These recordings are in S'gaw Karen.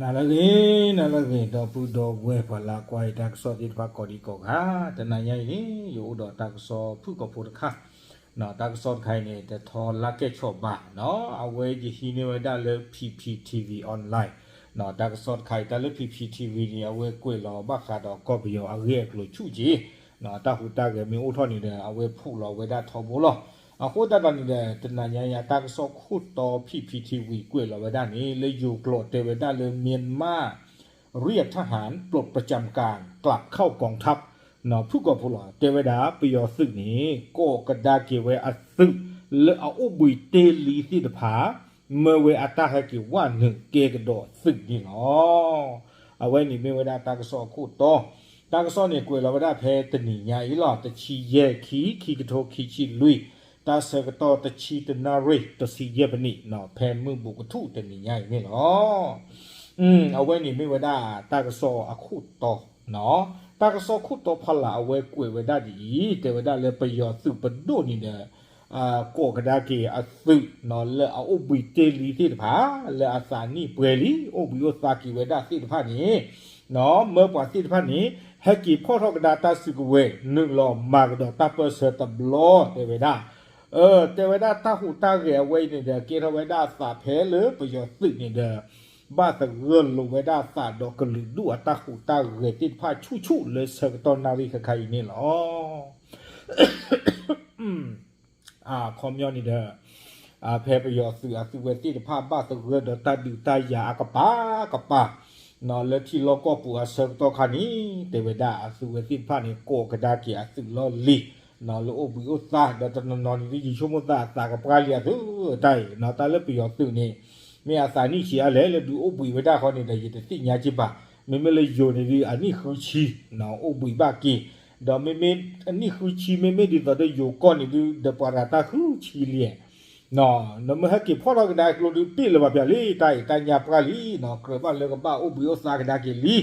နၤလၢအဂ့ၤ, နၤလၢအဂ့ၤ, ဒီပုၢ်ဒီဝဲၢ်ပှၤလၢကွၢ်အံၤတၢ်ကစီၣ်သ့ၣ်တဖၣ်ကိးဒံကိးဂၤ, တနၤညါအံၤန့ၣ် ယအိၣ်ဒီးတၢ်ကစီၣ်ဖုၣ်ကိာ်ဖိတခါ, တၢ်ကစီၣ်တခါအံၤန့ၣ် တထီလၢကဲၣ်ဆိးဘၣ်, အဝဲယဟံးန့ၢ်ဝဲဒၣ်လၢ P P T V online, တၢ်ကစီၣ်တခါအံၤ တၢ်လၢ P P T V န့ၣ် အဝဲကွဲးလီၤဘၣ်ဃးဒီးကီၢ်ပယီၤအဂ့ၢ်အကျိၤဆူၣ်က့ၤ, တၢ်ဟူးတၢ်ဂဲၤမ့ၢ်အိၣ်ထီၣ်န့ၣ်ဒီး အဝဲဖုၣ်လီၤဝဲဒၣ်ထီဘိလီၤ. အဃိသတးဒီးန့ၣ်ဒီး တနၤညါအံၤ တၢ်ကစီၣ်ခိၣ်တီ P P T V ကွဲးလီၤဝဲဒၣ်န့ၣ် လၢယိၤကျိာ်တဲဝဲဒၣ်လၢ မြန်မာ รีฐาน ปลดประจำการ กลับเข้ากองทัพ ဖုၣ်ကိာ်ဖိလီၤ. တဲဝဲဒၣ်ပယီၤသုးန့ၣ် ကိးကဒါက့ၤဝဲအသုး လၢအအိၣ်ဘှံးတ့ၢ်လံသ့ၣ်တဖၣ် မၢဝဲအတၢ်ဟဲက့ၤဝဲနုာ်ကဲကဒီးသုးန့ၣ်လီၤ. အဝဲန့ၣ်မ့ၢ်ဝဲဒၣ်တၢ်ကစီၣ်အခိၣ်တီ, တၢ်ကစီၣ်န့ၣ်ကွဲးလီၤဝဲဒၣ်ဖဲတနံၤညါအံၤလီၤ. တဆံယဲၢ်ခံ ခံကထိခံဆံလွံၢ်, တၢ်ဆၢကတီၢ်တဆံတနၣ်ရံၣ် တဆံယဲၢ်မံးနံး, ဖဲမုၢ်ဘူးကထူၣ်တနံၤညါအံၤန့ၣ်လီၤ. အဝဲန့ၣ်မ့ၢ်ဝဲဒၣ်တၢ်ကစီၣ်အခိၣ်တီ, တၢ်ကစီၣ်ခိၣ်တီဖီလာ်အဝဲကွဲးဝဲဒၣ်ဒ်အံၤ, တဲဝဲဒၣ်လၢပယီၤသုးပဒိၣ်န့ၣ်ဒီး ကိးကဒါက့ၤအသုး လၢအအိၣ်ဘှံးတ့ၢ်လံသ့ၣ်တဖၣ် လၢအသးနံၣ်ပှဲၤလံ အိၣ်ဘှံးအိၣ်သါက့ၤဝဲဒၣ်သ့ၣ်တဖၣ်န့ၣ်, မၢပှၤသ့ၣ်တဖၣ်န့ၣ် ဟဲက့ၤဖီၣ်ထီၣ်ကဒါတၢ်စုကဝဲၤ နုာ်လီၤမၤကဒီးတၢ်ပၢၢ်ဆၢတဘျီ တဲဝဲဒၣ် တဲဝဲဒၣ်တၢ်ဟူးတၢ်ဂဲၤအဝဲအံၤန့ၣ်ဒီး ကဲထီၣ်ဝဲဒၣ်အသးဖဲလၢပယီၤသုးန့ၣ်ဒီး ဘၣ်သဂၢၢ်လိာ်ဝဲဒၣ်အသးဒီးကလုာ်ဒူၣ်အတၢ်ဟူးတၢ်ဂဲၤသ့ၣ်တဖၣ်ဆူၣ်ဆူၣ်လၢဆၢကတီၢ်နၣ်ရံၣ်ခဲခါအံၤန့ၣ်လီၤ. အခီပညီန့ၣ်ဒီး ဖဲပယီၤသုးအသုးဝဲသ့ၣ်တဖၣ်ဘၣ်သဂၢၢ်ဒီးတၢ်ဒုးတၢ်ယၤအကပၤကပၤ လၢထံလီၢ်ကီၢ်ပူၤအဆၢကတီၢ်ခါန့ၣ် တဲဝဲဒၣ်အသုးဝဲသ့ၣ်တဖၣ်န့ၣ် ကိးကဒါက့ၤအသုးလီၢ်လံၤ လၢအိၣ်ဘှံးအိၣ်သါ ဒီးတနီၤနီၤန့ၣ်ဒ်ယဆိကမိၣ်သးအသးကပှၢ်လံအသုးတၢ်အံၤ တၢ်လၢပယီၤသုးန့ၣ် မ့ၢ်အသးနံၣ်ဆံးအါလဲၣ်လၢဒုးအိၣ်ဘှံးဝဲဒၣ်ဃီန့ၣ်ဒီး ယတသ့ၣ်ညါက့ဘၣ်. မ့မ့ၢ်လၢယိၤန့ၣ်ဒုး အနံၣ်ဃုဆံ အိၣ်ဘှံးဘၣ်က့ၤ, ဒီးမ့မ့ၢ်အနံၣ်ဃုဆံ မ့မ့ၢ်ဒ်သိးဒီးယိၤကီၢ်န့ၣ်ဒုး ဒီးပှၤရၤတၢ်ဃုဆံလံ နမ့ၢ်ဟဲက့ၤဖီၣ်ထီၣ်ကဒါကျိဒုး ပ့ၣ်လၢၤဘၣ်ဖျါလံ တၢ်အံၤတၢ်ညါပှၢ်လံ, ကြၢးဘၣ်လၢကဘၣ်အိၣ်ဘှံးအိၣ်သါကဒါက့ၤလံ,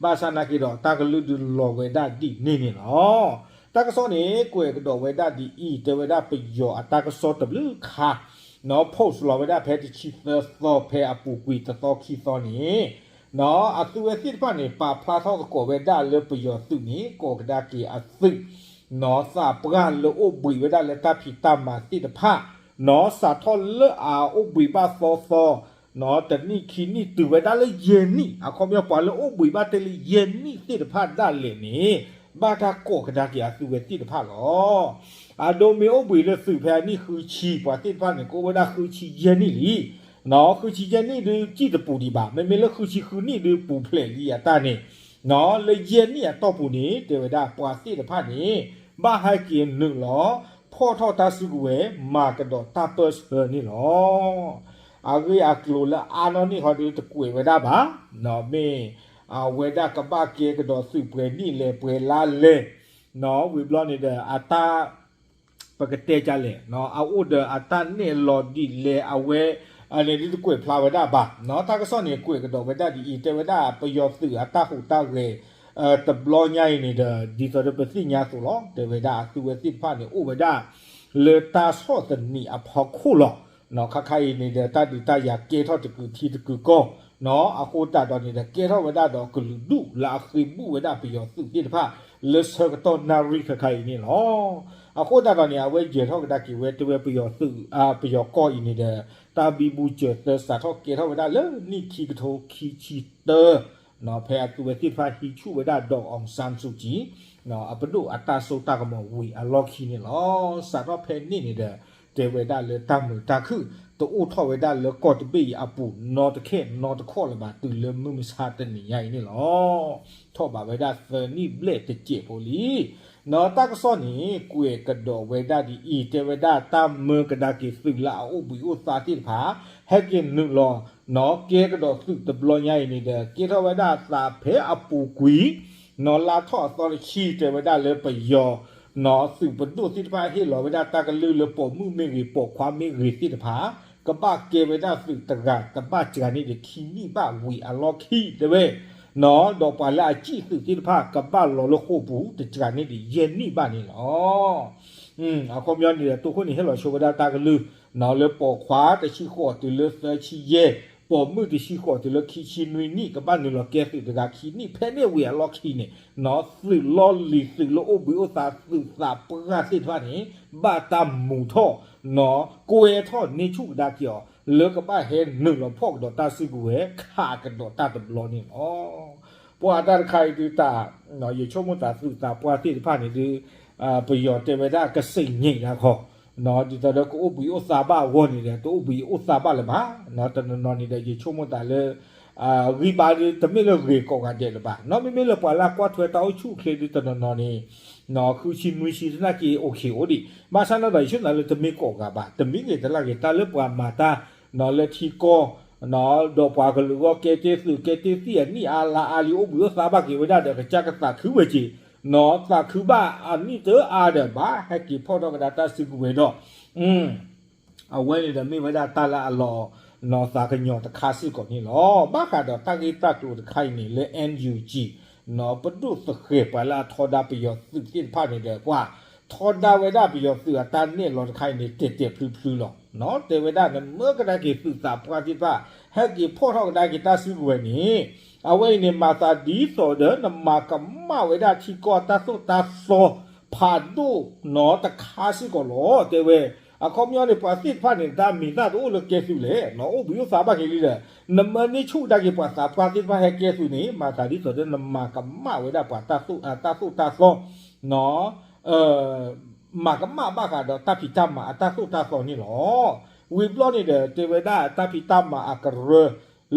ဘၣ်ဆၣ်နာ်က့ၤဒီးတၢ်ကလုၢ်ဒုးလီၤဝဲဒၣ်ဒ်န့ၣ်န့ၣ်လီၤ. တၢ်ကစီၣ်န့ၣ် ကွဲးကဒီးဝဲဒၣ်ဒ်အံၤ, တဲဝဲဒၣ်ပယီၤအတၢ်ကစီၣ်တဘျုးခါ post လီၤဝဲဒၣ်ဖဲတဆံသၢသီ ဖဲအပူၤကွံာ်တသီခံသီန့ၣ် အသုးဝဲသ့ၣ်တဖၣ်န့ၣ် ပာ်ဖျါထီၣ်သကိးဝဲဒၣ်လၢပယီၤသုးန့ၣ် ကိးကဒါက့ၤအသုး သးပှၢ်လၢအိၣ်ဘှံးဝဲဒၣ်လၢတၢ်ဖံးတၢ်မၤသ့ၣ်တဖၣ် စးထီၣ်လၢအအိၣ်ဘှံးဘၣ်သီသီ တနံၣ်ခံနံၣ်တုၤဝဲဒၣ်လၢယဲၢ်နံၣ် အခီပညီပှၤလၢအိၣ်ဘှံးဘၣ်တ့ၢ်လံယဲၢ်နံၣ်သ့ၣ်တဖၣ်ဒၣ်လဲာ်န့ၣ် ဘၣ်တၢ်ကိးကဒါက့ၤအသုးဝဲသ့ၣ်တဖၣ်လီၤ. အဒိမ့ၢ်အိၣ်ဘှံးလၢသုးဖဲအနံၣ်ဃုဆံ ပှၤသ့ၣ်တဖၣ်န့ၣ် ကအိၣ်ဝဲဒၣ်ဃုဆံယဲၢ်နံၣ်လံ ဃုဆံယဲၢ်နံၣ်ဒုး စံၣ်တပူၤဒံးဘၣ်, မ့မ့ၢ်လၢဃုဆံဃုနံၣ်ဒုး ပူၤဖျဲးလံအတၢ်န့ၣ်, လၢယဲၢ်နံၣ်အတီၢ်ပူၤန့ၣ် တဲဝဲဒၣ်ပှၤသ့ၣ်တဖၣ်န့ၣ် ဘၣ်ဟဲက့ၤနုာ်လီၤ ဖီၣ်ထီၣ်တၢ်စုကဝဲၤ မၤကဒီးတၢ်ပၢၢ်ဆၢန့ၣ်လီၤ. အဂ့ၢ်အကျိၤလၢအါနီၢ်န့ၢ်ဃီဒုးတကွဲးဝဲဒၣ်ဘၣ်, မ့ၢ်အဝဲဒၣ်ကဘၣ်ကဲကဒီးသုးပှဲၤနံၣ်လဲၣ်ပှဲၤလါလဲၣ် ဝံၤဘျီန့ၣ်ဒီးအတၢ် ပကတဲဒ်လဲၣ် အအိၣ်ဒီးအတၢ်နဲၣ်လီၤဒ်လဲၣ်အဝဲ န့ၣ်ဒုးတကွဲးဖျါဝဲဒၣ်ဘၣ်. တၢ်ကစီၣ်န့ၣ် ကွဲးကဒီးဝဲဒၣ်ဒ်အံၤ တဲဝဲဒၣ်ပယီၤသုးအတၢ်ဟူးတၢ်ဂဲၤ တဘျီညါအံၤန့ၣ်ဒီး ဒ်သိးဒီးပသ့ၣ်ညါအသိးလီၤ. တဲဝဲဒၣ်အသုးဝဲသ့ၣ်တဖၣ်န့ၣ် အိၣ်ဝဲဒၣ်လၢတၢ်ဆီၣ်သနံးအဖီခိၣ်လီၤ. ခါခါအံၤန့ၣ်ဒီး တၢ်ဒုးတၢ်ယၤကဲထီၣ်တကုာ်ထံတကုာ်ကီၢ်, အဃိသတးဒီးန့ၣ်ဒီး ကဲထီၣ်ဝဲဒၣ်ဒီးကလုာ်ဒူၣ်လၢအဃ့ဘူၣ်ဝဲဒၣ်ပယီၤသုးသ့ၣ်တဖၣ် လၢဆၢကတီၢ်နၣ်ရံၣ်ခဲခါအံၤန့ၣ်လီၤ. အဃိသတးဒီးန့ၣ် အဝဲယဲၤထီၣ်ကဒါက့ၤဝဲ တဲဝဲပယီၤသုး ပယီၤကီၢ်အံၤန့ၣ်ဒီး တၢ်ဘံဘူစၢၤသၢစးထီၣ်ကဲထီၣ်ဝဲဒၣ်လၢနံၣ်ခံကထိခံဆံတၢ ဖဲအသုးဝဲသ့ၣ်တဖၣ်ဟံးဆူၣ်ဝဲဒၣ် ဒေါ်အောင်ဆန်းစုကြည် အပဒိၣ်အတၢ်စိတၢ်ကမီၤဝံၤအလီၢ်ခံန့ၣ်လီၤ. စးထီၣ်ဖဲန့ၣ်န့ၣ်ဒီး တဲဝဲဒၣ်လၢတၢ်မုာ်တၢ်ခုၣ် တအိၣ်ထီၣ်ဝဲဒၣ်လၢကီၢ်တဘ့ၣ်အံၤအပူၤ နီတခဲနီတခီၣ်လၢၤဘၣ် တုၤလၢမုၢ်မဆါတနံၤညါအံၤန့ၣ်လီၤ. ထီၣ်ဘးဝဲဒၣ်သၢနံၣ်ဘျဲၣ်တစဲးဖိလံ နီၢ်တၢ်ကစီၣ်န့ၣ် ကွဲးကဒီးဝဲဒၣ်ဒ်အံၤ တဲဝဲဒၣ်တၢ်မၢကဒါက့ၤသုးလၢအအိၣ်ဘှံးအိၣ်သါသ့ၣ်တဖၣ် ဟဲက့ၤနုာ်လီၤ နီၢ်ကဲကဒီးသုးတဘျီညါအံၤန့ၣ်ဒီး ကဲထီၣ်ဝဲဒၣ်သးဖဲအပူၤကွံာ် နီၢ်လါထီၣ်အသီတဆံ တဲဝဲဒၣ်လၢပယီၤ နီၢ်သုးပဒိၣ်သ့ၣ်တဖၣ်ဟ့ၣ်လီၤဝဲဒၣ်တၢ်ကလုၢ်လၢပိာ်မုၣ်မ့ၢ်ဂ့ၤ ပိာ်ခွါမ့ၢ်ဂ့ၤသ့ၣ်တဖၣ် ကဘၣ်ကဲဝဲဒၣ်သုးတဂၤ တဘၣ်စှၤန့ၢ်ဒီးခံနံၣ်ဘၣ်ဝံၤအလီၢ်ခံတဲဝဲ ဒီးပှၤလၢအစံၣ်သုးသ့ၣ်တဖၣ် ကဘၣ်လီၤလၢဃိာ်ပူၤ တစှၤန့ၢ်ဒီးယဲၢ်နံၣ်ဘၣ်န့ၣ်လီၤ. အခီပညီန့ၣ်ဒီး တိခိၣ်န့ၣ်ဟ့ၣ်လီၤဆိဝဲဒၣ်တၢ်ကလုၢ် လၢပိာ်ခွါတဆံဃိးတုၤလၢသၢဆံယဲၢ် ပိာ်မုၣ်တဆံဃိးတုၤလၢခံဆံနွံနံၣ် ကဘၣ်နုာ်လီၤကဲသုးတဂၤခံနံၣ် ဖဲန့ၣ်ဝံၤအလီၢ်ခံန့ၣ် သုးလီၢ်လံၤ သုးလၢအိၣ်ဘှံးအိၣ်သါ သုးသးပှၢ်သ့ၣ်တဖၣ်န့ၣ် ဘၣ်တၢ်မူၤထီၣ် ကွဲထီၣ်န့ၢ်ဆူၣ်ကဒါက့ၤအီၤ လၢကဘၣ်ဟဲနုာ်လီၤဖီၣ်ကဒီးတၢ်စုကဝဲၤ ခးကဒီးတၢ်တဘျီန့ၣ်လီၤ. ပှၤတၢ်တခါအံၤဒုးတၢ် ယဆိကမိၣ်သးသုးသးပှၢ်သ့ၣ်တဖၣ်န့ၣ်ဒုး ပယီၤတဲဝဲဒၣ်ကစံၣ်ညီၣ်ဒၣ်ခီ ဒ်သိးဒီးကအိၣ်ဘှံးအိၣ်သါဘၣ်အဂီၢ်န့ၣ်ဒီး တအိၣ်ဘှံးအိၣ်သါဘၣ်လၢၤဘၣ်. တနီၤနီၤန့ၣ်ဒီး ယဆိကမိၣ်သးလၢ ဂံၢ်ဘါဒုး တမ့ၢ်လၢဂ့ၤကိးဂၤဒဲးလၢၤဘၣ်. နီၢ်မ့မ့ၢ်လၢပှၤလၢအကွၢ်ထွဲတၢ်အိၣ်ဆူၣ်အိၣ်ချ့ဒုးတနီၤနီၤန့ၣ် ဃုဆံနွံဆံသနာ်က့ အိၣ်ခ့အိၣ်ဒံး ဘၣ်ဆၣ်နီၢ်ဒီးယဆိကမိၣ်သးလၢတမ့ၢ်ကိးဂၤဘၣ် တမံၤဂ့ၤတလၢ်ဂ့ၤ တၢ်လၢပှၤမၤတၢ် လၢထံကီၢ် ဒီးပှၤကလုာ်ဂီၢ်ကဲတ့ၢ်သုးကဲတ့ၢ်သံၣ်အနံၣ်အါလါအါလံ အိၣ်ဘှံးအိၣ်သါဘၣ်က့ၤဝဲဒၣ်ဒီး ကစၢ်ကသးခုဝဲက့ၤ နီၢ်သးခုဘၣ်အနံၣ်တအါဒီး ဘၣ်ဟဲက့ၤဖီၣ်ထီၣ်ကဒါတၢ်စုကဝဲၤဒီး အဝဲန့ၣ်ဒီးမ့ၢ်ဝဲဒၣ်တၢ်လၢအလီၤ နီၢ်သးကညီၤတခါစ့ၢ်ကီးန့ၣ်လီၤ. ဘၣ်ဃးဒီးတၢ်ဂ့ၢ်တၢ်ကျိၤတခါအံၤန့ၣ် လၢ NUG နီၢ်ပဒိၣ်သဃဲၤပှၤလၢအထီဒါပယီၤသုးသ့ၣ်တဖၣ်န့ၣ်ဒီး ပှၤထီဒါဝဲဒၣ်ပယီၤသုးအတၢ်နဲၣ်လီၤတခါအံၤန့ၣ် တဲာ်တဲာ်ဖျုဖျုလီၤ. နီၢ်တဲဝဲဒၣ်နမၢကဒါက့ၤသုးသးပှၢ်သ့ၣ်တဖၣ် ဟဲက့ၤဖီၣ်ထီၣ်ကဒါက့ၤတၢ်စုကဝဲၤန့ၣ် အဝဲအံၤန့ၣ် မၤသးဒ်သိးဒီးနမၤကမၣ်ဝဲဒၣ်ထံကီၢ်တၢ်သိၣ်တၢ်သီ ဖးဒိၣ်နီၢ်တခါစ့ၢ်ကီးလီၤ. တဲဝဲ အခီပညီန့ၣ် ပှၤသ့ၣ်တဖၣ်န့ၣ် တၢ်မံၤသၣ်တအိၣ်လၢကဲသုးလဲၣ် နီၢ်အိၣ်ဘှံးအိၣ်သါဘၣ်က့ၤလံဒီး နမၢန့ၢ်ဆူၣ်ကဒါက့ၤပှၤသးပှၢ်သ့ၣ်တဖၣ်ဟဲကဲသုးန့ၣ် မၤသးဒ်သိးဒီးနမၤကမၣ်ဝဲဒၣ်ပှၤတၢ်သိၣ်တၢ်သီ နီၢ် မၤကမၣ်ဘၣ်ဃးဒီးတၢ်ဖံးတၢ်မၤအတၢ်သိၣ်တၢ်သီန့ၣ်လီၤ. ဝံၤဘျီန့ၣ်ဒီး တဲဝဲဒၣ်တၢ်ဖံးတၢ်မၤအကရၢ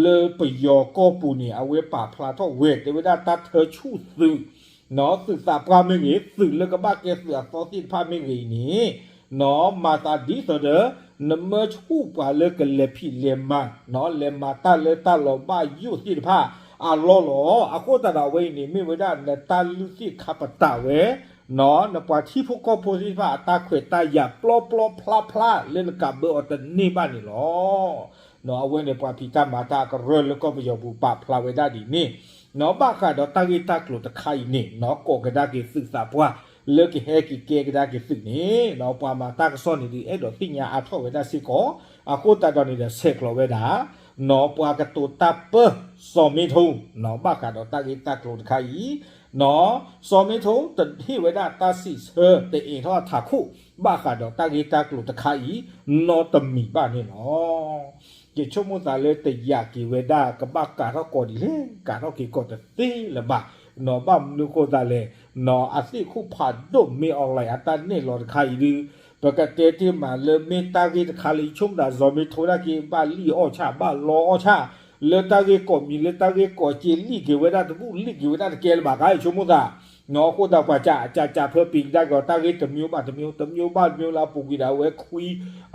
လၢပယီၤကီၢ်ပူၤန့ၣ် အဝဲပာ်ဖျါထီၣ်ဝဲ တဲဝဲဒၣ်တၢ်ထၢဆူၣ်သုး နီၢ်သုးသးပှၢ်မ့ၢ်ဂ့ၤ သုးလၢကဘၣ်ကဲသုးအသီသ့ၣ်တဖၣ်မ့ၢ်ဂ့ၤအံၤန့ၣ် နီၢ်မၤသးဒ်သိးဒီး နမၢဆူၣ်ပှၤလၢကလဲၤဖံးလဲၤမၤ နီၢ်လဲၤမၤတၢ်လၢတၢ်လီၤဘၣ်ယိၣ်သ့ၣ်တဖၣ်အလီၢ်လီၤ. အဃိသတးဒီးအဝဲအံၤန့ၣ် မ့ၢ်ဝဲဒၣ်နတၢ်လုၢ်သ့ၣ်ခါပတာ်ဝဲ နီၢ် နပှၤထံဖိကီၢ်ဖိသ့ၣ်တဖၣ်အတၢ်ခွဲးတၢ်ယာ်ပျီပျီဖျါဖျါလၢနကးဘၢအီၤတန့ၢ်ဘၣ်န့ၣ်လီၤ. နီၢ် အဝဲန့ၣ်ပှၤဖံးတၢ်မၤတၢ်အကရၢလၢကီၢ်ပယီၤပူၤပာ်ဖျါဝဲဒၣ်ဒ်န့ၣ် နီၢ် ဘၣ်ဃးဒီးတၢ်ဂ့ၢ်တၢ်ကျိၤတခါအံၤန့ၣ် နီၢ် ကိးကဒါက့ၤသုးသးပှၢ် လၢကဟဲက့ၤကဲကဒါက့ၤသုးန့ၣ် နီၢ် ပှၤမၤတၢ်ကစီၣ်န့ၣ်ဒုး အဲၣ်ဒိးသ့ၣ်ညါအါထီၣ်ဝဲဒၣ်စ့ၢ်ကီး အဃိသတးဒီးန့ၣ်ဒီး ဆဲးကျိးဝဲဒၣ် နီၢ် ပှၤကတိၤတၢ်ပၢ စီၤမ့ထိ နီၢ် ဘၣ်ဃးဒီးတၢ်ဂ့ၢ်တၢ်ကျိၤတခါအံၤ နီၢ် စီၤမ့ထိ တဟ့ၣ်ဝဲဒၣ်တၢ်စံးဆၢ တအဲၣ်ထီၣ်အထးခိၣ် ဘၣ်ဃးဒီးတၢ်ဂ့ၢ်တၢ်ကျိၤတခါအံၤ နီၢ်တမံၤဘၣ်န့ၣ်လီၤ. ယဆိကမိၣ်သးလၢတယာ်က့ၤဝဲဒၣ် ကဘၣ်ကးထီၣ်ကီးဒ်လဲၣ် ကးထီၣ်က့ၤကီးတသ့လၢၤဘၣ်. နီၢ် ဘၣ်မနုၤဃိသးလဲၣ် နီၢ် အသ့ၣ်ခိၣ်ဖးဒိၣ် မင်းအောင်လှိုင် အတၢ်နဲၣ်လီၤတခါအံၤဒုး ပကတဲတ့ၢ်မးလၢမ့ၢ်တၢ်ဂ့ၢ်တခါလၢယဆိကမိၣ်သး စီၤမ့ထိ ဒၣ်က့ၤ ဘၣ်လံၣ်အီၣ်ဆၣ် ဘၣ်လီအီၣ်ဆၣ် လၢတၢ်ဂ့ၢ်ကိးမံၤ လၢတၢ်ဂ့ၢ်ကိးစ့ လံၣ်က့ၤဝဲဒၣ်တဘူၣ် လံၣ်က့ၤဝဲဒၣ်တကဲလၢၤဘၣ် ကါယဆိကမိၣ်သး နီၢ် အဃိသတးပှၤကးကးကးဖၢပံၤကဒါက့ၤအီၤ တၢ်ဂ့ၢ်တမံၤဘၣ်တမံၤ တမံၤဘၣ်တမံၤ လၢအပူၤကွံာ်ဒီး အဝဲခွံ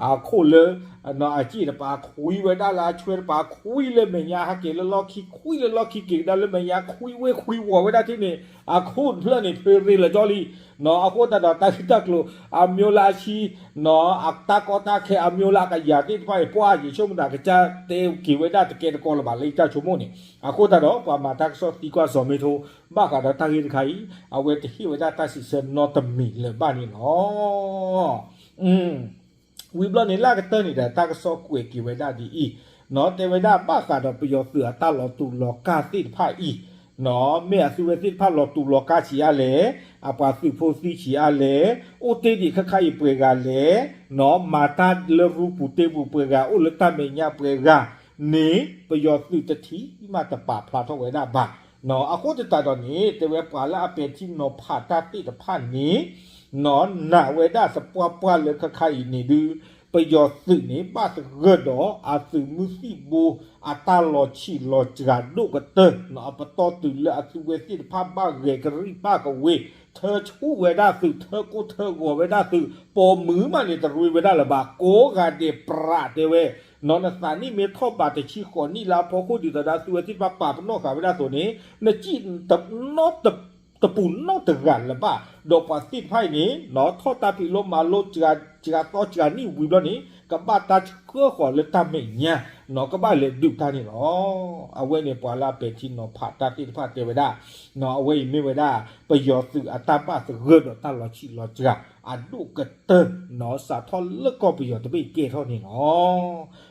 အခိၣ်လၢ နီၢ် အစ့ၣ်တပၤ ခွံဝဲဒၣ်လၢအဆွဲတပၤ ခွံလၢမဲာ်ညါ ဟဲက့ၤလၢလီၢ်ခံ ခွံလၢလီၢ်ခံ က့ၤကဒါလၢမဲာ်ညါ ခွံဝဲခွံဝီၤဝဲဒၣ်ထံၣ်န့ၣ် အခိၣ်တဖျၢၣ်န့ၣ် ဖဲရ့လၢာ်ကၠီလံ နီၢ် အဃိသတးဒီးတၢ်ဂ့ၢ်တၢ်ကျိၤ အမျိုးသားအဆံ နီၢ် အတၢ်ကီတၢ်ခဲ အမျိုးသား ကယၤသ့ၣ်တဖၣ်အံၤ ပှၤယဆိကမိၣ်သး ကစၢ်တဲက့ၤဝဲဒၣ်တကဲတကီလၢၤဘၣ် လၢယတၢ်ဆိကမိၣ်န့ၣ် အဃိသတးဒီး ပှၤမၤတၢ်ကစီၣ်သံကွၢ်စီၤမ့ထိ ဘၣ်ဃးဒီးတၢ်ဂ့ၢ်တခါအံၤ အဝဲတဟ့ၣ်ဝဲဒၣ်တၢ်စံးဆၢနီတမံၤလၢၤဘၣ်န့ၣ်လီၤ. ဝံၤဘျီန့ၣ် လၢကတၢၢ်န့ၣ်ဒီး တၢ်ကစီၣ်ကွဲးက့ၤဝဲဒၣ်ဒ်အံၤ, နီၢ် တဲဝဲဒၣ်ဘၣ်ဃးဒီးပယီၤသုးအတၢ်လီၤတူာ်လီၤကာ်သ့ၣ်တဖၣ်အံၤ, နီၢ် မ့ၢ်အသုဝဲသ့ၣ်တဖၣ်လီၤတူာ်လီၤကာ်ဆံးအါလဲၣ်, အပှၤသုးဖိသံဆံးအါလဲၣ်, အိၣ်တ့ၢ်ဒံးခဲခါအံၤပှဲၤဂၤလဲၣ်, နီၢ် မၤတၢ်လၢရူပူၤတ့ၢ်ပူၤပှဲၤဂၤ အိၣ်လၢတၢ်မဲာ်ညါပှဲၤဂၤန့ၣ် ပယီၤသုးတထံၣ်မးတပာ်ဖျါထီၣ်ဝဲဒၣ်ဘၣ်. နီၢ် အဃိသတးဒီးန့ၣ် တဲဝဲပှၤလၢအပဲာ်ထံနီၤဖးတၢ်သ့ၣ်တဖၣ်န့ၣ် နီၢ် နာ်ဝဲဒၣ်သပှၢ်ပှၢ်လၢခဲခါအံၤန့ၣ်ဒုး ပယီၤသုးန့ၣ် ဘၣ်သဂၢၢ်ဒီးအသုးမုၢ်သံၣ်ဘိ အတၢ်လီၤဆံးလီၤစှၤဒိၣ်ကတၢၢ် နီၢ် အပတီၢ်တုၤလၢအသုဝဲသ့ၣ်တဖၣ်ဘၣ်ဂဲၤကရံၣ်ပၣ်ကဝ့ၤ ထၢဆူၣ်ဝဲဒၣ်သုး ထၢကိၢ်ထၢဂီၤဝဲဒၣ်သုး ပိာ်မုၣ်မးန့ၣ် တရ့ဝဲဒၣ်လၢၤဘၣ် ကိးဂၤဒဲးပြးတဲဝဲ နီၢ် နသးနံၣ်မ့ၢ်ထီၣ်ဘးတဆံဃိးနံၣ်လၢအဖီခိၣ်ဒ်သိးဒီးသုဝဲသ့ၣ်တဖၣ်ပာ်ပနီၣ်ဃာ်ဝဲဒၣ်အသိးန့ၣ် နစံၣ် တပူၤနီတဂၤလၢၤဘၣ်. ဒီးပှၤသ့ၣ်တဖၣ်အံၤန့ၣ် နီၢ် ထီၣ်တၢ်ဖံးလိမၤလိ စှၤသီစှၤနံၣ်ဝံၤဘျီန့ၣ် ကဘၣ်တၢ်ဆှၢဃီၤလၢတၢ်မဲာ်ညါ နီၢ် ကဘၣ်လဲၤဒုးတၢ်န့ၣ်လီၤ. အဝဲန့ၣ်ပှၤလၢအပဲာ်ထံနီၤဖးတၢ်သ့ၣ်တဖၣ်တဲဝဲဒၣ် နီၢ် အဝဲအံၤမ့ၢ်ဝဲဒၣ် ပယီၤသုးအတၢ်ဘၣ်သဂၢၢ်ဒီးတၢ်လီၤဆံးလီၤစှၤ အဒိၣ်ကတၢၢ်နီၢ် စးထီၣ်လၢကီၢ်ပယီၤတဘ့ၣ်ကဲထီၣ်န့ၣ်လီၤ.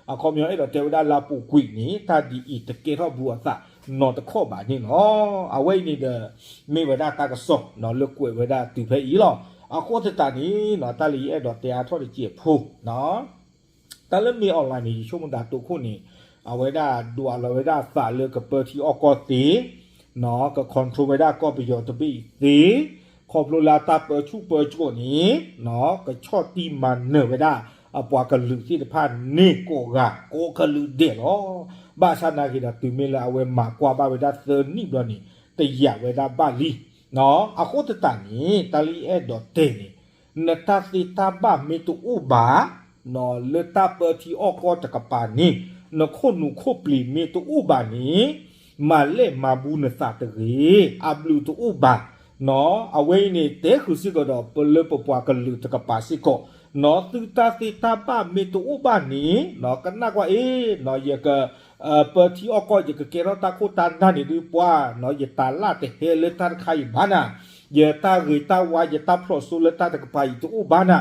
အခီပညီအဲၣ်ဒိးတဲဝဲဒၣ်လၢအပူၤကွံာ်န့ၣ် တၢ်ဒ်အံၤတကဲထီၣ်ဘူးအသးနီတခီၣ်ဘၣ်န့ၣ်လီၤ. အဝဲအံၤန့ၣ်ဒီး မ့ၢ်ဝဲဒၣ်တၢ်ကစီၣ်နီၢ် လၢကွဲးဝဲဒၣ်တုၤဖဲအံၤလီၤ. အဃိသတးန့ၣ်နီၢ် တၢ်လၢယအဲၣ်ဒိးတဲအါထီၣ်တစဲးဖိ တၢ်လၢ မင်းအောင်လှိုင် န့ၣ် ယဆိကမိၣ်သးတိခိၣ်န့ၣ် အဝဲဒၣ်ဒွးလီၤဝဲဒၣ်အသးလၢကပၢထံအီၣ်ကီၢ်သ့, က control ဝဲဒၣ်ကီၢ်ပယီၤတဘ့ၣ်အံၤသ့, ခီဖျိလၢအတၢ်ပၢဆူၣ်ပၢစိးန့ၣ် ကဆီၣ်တံၢ်မၤနၢၤဝဲဒၣ် အပှၤကလုာ်သ့ၣ်တဖၣ်န့ၣ်ကိးဂၤကိးကလုာ်ဒဲးလီၤ. ဘၣ်ဆၣ်နာ်က့ဒီး တုၤမ့ၢ်လၢအဝဲမၤကွၢ်ဘၣ်ဝဲဒၣ်သၢနံၣ်ဘျီန့ၣ် တယာ်ဝဲဒၣ်ဘၣ်လံ အဃိသတးန့ၣ် တၢ်လၢယအဲၣ်ဒိးတဲန့ၣ် နတၢ်သ့တၢ်ဘၣ်မ့ၢ်တအိၣ်ဘၣ် လၢတၢ်ပၢထံအီၣ်ကီၢ်တကပၤန့ၣ် နခိၣ်နူာ်ခိၣ်ပျံၤမ့ၢ်တအိၣ်ဘၣ်န့ၣ် မၤလဲၢ်မၤဘူးနသးတဂ့ၤ အဘျုးတအိၣ်ဘၣ်. အဝဲအံၤန့ၣ် တဲဃုာ်စ့ၢ်ကီးဒီးပလၢပပှၤကလုာ်တကပၤစ့ၢ်ကီး သုတၢ်သ့တၢ်ဘၣ်မ့ၢ်တအိၣ်ဘၣ်န့ၣ် ကနၣ်ကွၢ်အ့ၣ် ယက ပၢထံအီၣ်ကီၢ် ယကကဲထီၣ်တၢ်ခိၣ်တၢ်နၢ်န့ၣ်ဒုးပှၤ ယတၢ်လၢ်တဟဲလၢတၢ်တခါအံၤဘၣ်နၤ, ယတၢ်ဂ့ၤတၢ်ဝါ ယတၢ်ဖျိးစိလၢတၢ်တကပၤအံၤတအိၣ်ဘၣ်နၤ,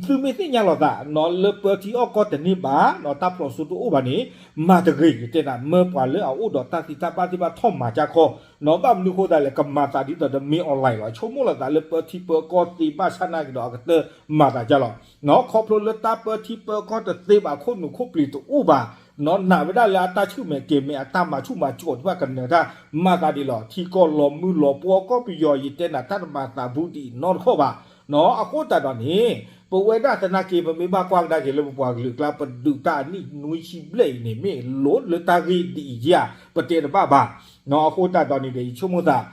သုမ့ၢ်သ့ၣ်ညါလိာ်သး လၢပၢထံအီၣ်ကီၢ်တန့ၢ်ဘၣ် တၢ်ဖျိးစိတအိၣ်ဘၣ်န့ၣ် မၤတဂ့ၤ ယတဲနၤ မၢပှၤလၢအအိၣ်ဒီးတၢ်သ့တၢ်ဘၣ်သ့ၣ်တဖၣ်ထီၣ်မၤကၢ်ခီ, ဘၣ်မနုၤဃိသတးလဲၣ် ကမၤသးဒ်သိးဒီး မင်းအောင်လှိုင် လီၤ ဆိကမိၣ်လိာ်သးလၢပၢထံပၢကီၢ်သ့ဘၣ်ဆၣ်နာ်က့ဒီးအကတၢၢ်မၤသးကၢ်လီၤ. ခီဖျိလၢတၢ်ပၢထံပၢကီၢ်တသ့ဘၣ် ခိၣ်နူာ်ခိၣ်ပျံၤတအိၣ်ဘၣ် နာ်ဝဲဒၣ်လၢအတၢ်ဆူၣ်မဲာ်ကဲၤမဲာ် အတၢ်မၤဆူၣ်မၤကိးတဖၣ်ကနၢၤတၢ် မၤသးဒ်လီၤ. ထံကီၢ်လီၤမုၢ်လီၤပှီၢ် ကီၢ်ပယီၤ ယတဲနၤ တၢ်တမၤသးဘူးဒ်အံၤနီတခီၣ်ဘၣ်. အဃိသတးဒီးန့ၣ် ပဝဲဒၣ်သနာ်က့ ပမ့ၢ်ဘၣ်ကွၢ်ကဒါက့ၤလၢပပှၤကလုာ်အကျါ ပဒုးတၢ်အနံၣ်နွံဆံဘျဲၣ်အံၤန့ၣ် မ့ၢ်လိၣ်လၢတၢ်ဂ့ၢ်ဒ်အံၤဧါ ပတဲတဘၣ်ဘၣ်. အဃိသတးဒီးန့ၣ်ဒီး ယဆိကမိၣ်သး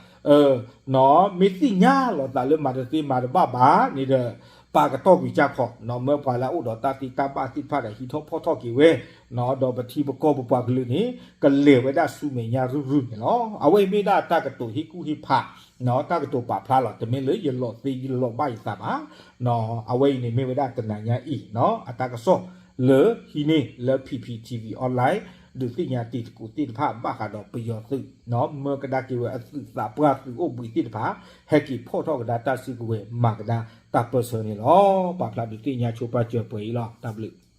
မ့ၢ်သ့ၣ်ညါလိာ်သးလၢမၤတသ့မၤတဘၣ်ဘၣ်န့ၣ်ဒီး ပာ်ကတီၢ်ကွံာ်ကၢ်ခီ မၢပှၤလၢအအိၣ်ဒီးတၢ်သ့တၢ်ဘၣ်သ့ၣ်တဖၣ်ဒီး ဟံးထီၣ်ဖီၣ်ထီၣ်က့ၤဝဲ ဒီးပထံပကီၢ်ပပှၤကလုာ်န့ၣ် ကလဲၤဝဲဒၣ်ဆူမဲာ်ညါရုၢ်ရုၢ်န့ၣ်လီၤ. အဝဲအံၤမ့ၢ်ဒၣ်တၢ်ကတိၤဟ့ၣ်ကူၣ်ဟ့ၣ်ဖး တၢ်ကတိၤပာ်ဖျါလီၤ. တမ့ၢ်လၢယလီၤသ့ယလီၤဘၣ်ယသးဘၣ်. အဝဲအံၤန့ၣ်မ့ၢ်ဝဲဒၣ်တနၤညါအံၤ အတၢ်ကစီၣ်လၢဟံးန့ၢ်လၢ P P T V online ဒုးသ့ၣ်ညါတံၤသကိးသ့ၣ်တဖၣ် ဘၣ်ဃးဒီးပယီၤသုး မၢကဒါက့ၤဝဲအသုးသးပှၢ်သုးအိၣ်ဘှံးသ့ၣ်တဖၣ် ဟဲက့ၤဖီၣ်ထီၣ်ကဒါတၢ်စုကဝဲၤ မၤကဒါတၢ်ပၢၢ်ဆၢန့ၣ်လီၤ. ပာ်ဖျါဒုးသ့ၣ်ညါဆိပာ်စၢၤပှဲၤအံၤလီၤ. တၢ်ဘျုး